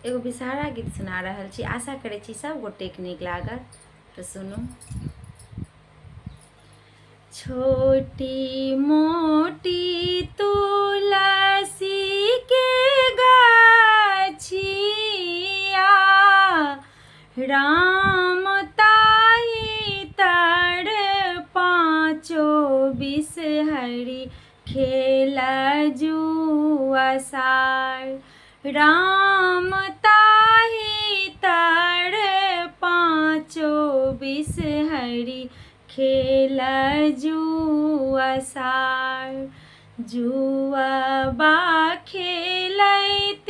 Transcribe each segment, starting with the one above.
एगो विषहारा गीत सुना रहल छी। आशा करै छी सब गोटेके नीक लागत, तऽ सुनू। छोटी मोटी तुलसी के गाछिया, राम ताहि तर पाँचो बिषहरि खेल जुअसार। राम ताहि तर पाँचो बिषहरि खेल जुअसार। जुअबा खेलैत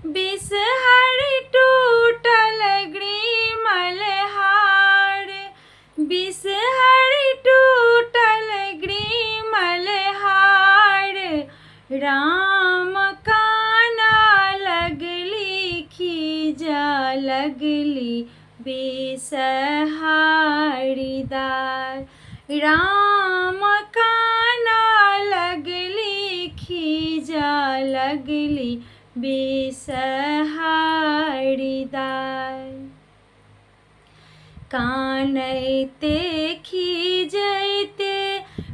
बिषहरि टूटल ग्रीमल हार, बिषहरि टूटल ग्रीमल हार। राम काना लगली खीजा लगली बिषहारीदार, राम काना लगली खीजा लगली बिषहारीदार। कानैते खीजैते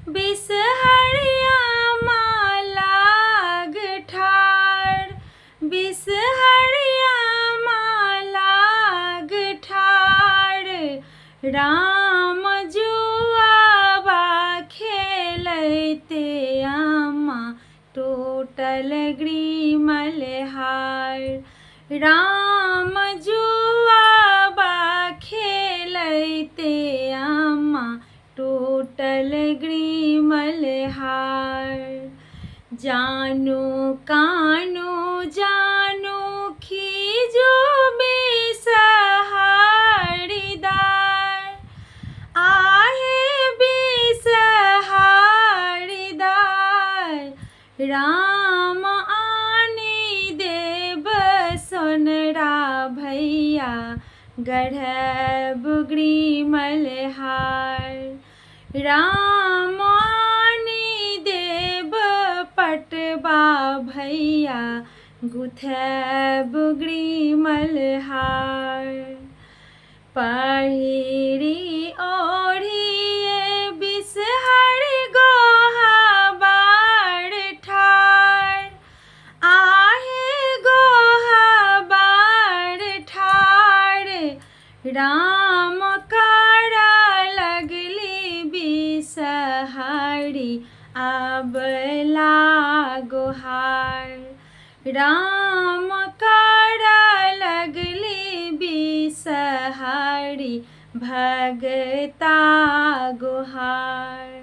बिषहरिया मालाग ठार, बिषहरिया मालाग ठार। राम जुआबा खेलैते अम्मा टूटल ग्रीमल हार, राम जुआबा खेलैते अम्मा टूटल ग्रीमल हार। जानू कानू जानू खीजो बिषहारीदार, आहे बिषहारीदार। राम आनी देब सोनरा भैया गढ़ब ग्रीमल हार, राम आनी देब पटबा भैया गुथैब ग्रीमल हार। पहिरी ओढ़िए बिषहर गोहा बार ठार, आहे गोहा बार ठार। राम करा लगली बिषहरी अबला गोहार, राम करा लगली बिषहरी भगता गोहार।